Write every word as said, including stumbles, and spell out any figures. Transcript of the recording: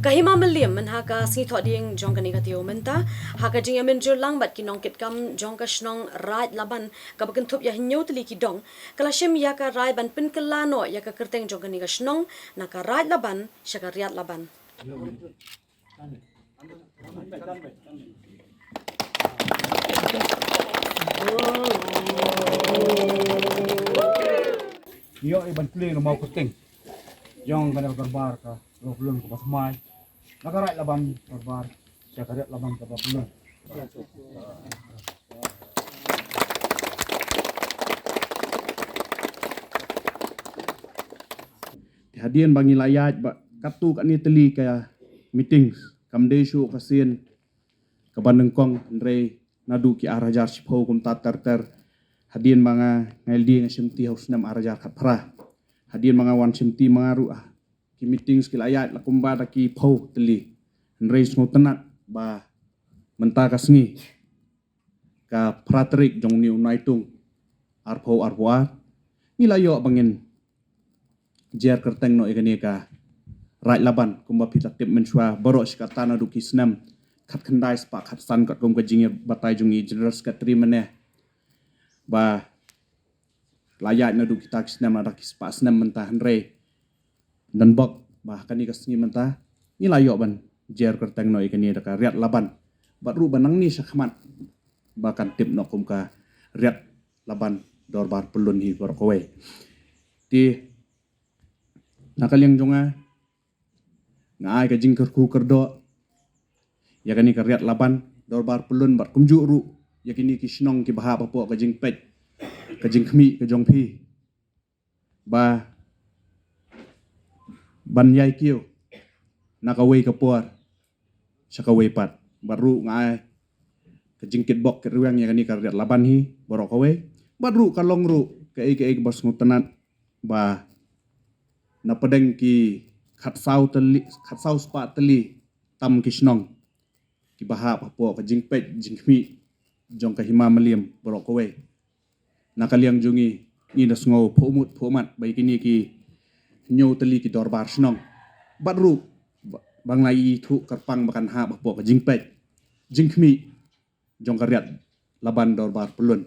Ka Hima Mylliem mynha ka sngi Thohdieng jong kane ka taïew mynta, ha ka jingïamynjur lang bad ki nongkitkam jong ka shnong Raid Laban kaba kynthup ïa hynñiew tylli ki dong, ka la shim ïa ka rai ban pynkylla noh ïa ka kyrteng jong kane ka shnong na ka Raid Laban sha ka Riat Laban. Ïoh i ban plie na mawkyrteng jong kane ka dorbar ka Riat Laban kaba thymmai na ka Raid Laban dorbar sha ka Riat Laban kaba pyllun. Te hadien ba ngi la ïaid ba katto katne tylli ka meeting, kam dei shuh ka sien kaba nyngkong, hynrei naduh ki ar hajar shiphew kumta ter ter, hadien ba nga, nga la dei nga shimti ha u snem ar hajar khatphra. Hadien ba nga wan shimti ma nga ruh, ah, ki meetings ki la ïaid la kumba da ki phew tylli. Hynrei sngewtynnat ba mynta ka sngi, ka phra tarik jong une u Naitung arphew arphew ar, ngi la ïoh ba ngin jer kyrteng noh ïa kane ka Raid Laban. Kumba phi la tip mynshuwa, baroh shi katta naduh ki snem khatkhyndai spah khatsan, katkum ka jingïabatai jong i General Secretary mynne, ba la ïaid naduh kita ki snem, lada ki spah snem mynta, hynrei don bok ba kane ka sngi mynta ngi la ïoh ban jer kyrteng noh ïa kane da ka Riat Laban. Bad ruh ba nangne shakhmat ba kan tip noh kum ka Riat Laban Dorbar Pyllun hi baroh kawei. Te na ka liang jong nga, nga ai ka jingkyrkhu kyrdoh ïa kane ka Riat Laban Dorbar Pyllun bad kumjuh ruh ïa kine ki shnong kiba hap hapoh ka jingpeit ka jingkhmih ka jong phi, ba ban ïai kiew na kawei ka por sha kawei pat. Bad ruh nga ai ka jingkitbok kitrwiang ïa kane ka Riat Laban hi baroh kawei. Bad ruh ka long ruh kaei kaei kaba sngewtynnat ba na pdeng ki khatsaw tylli, khatsaw spah tylli tam ki shnong kiba hap hapoh ka jingpeit jingkhmih jong ka Hima Mylliem baroh kawei. Na ka liang jong ngi, ngi da sngew phuhmut phuhmat ba ïa kine ki hynñiew tylli ki dorbar shnong, bad ruh ba, ba ngi la ithuh kyrpang ba kan hap hapoh ka jingpeit jingkhmih jong ka Riat Laban Dorbar Pyllun.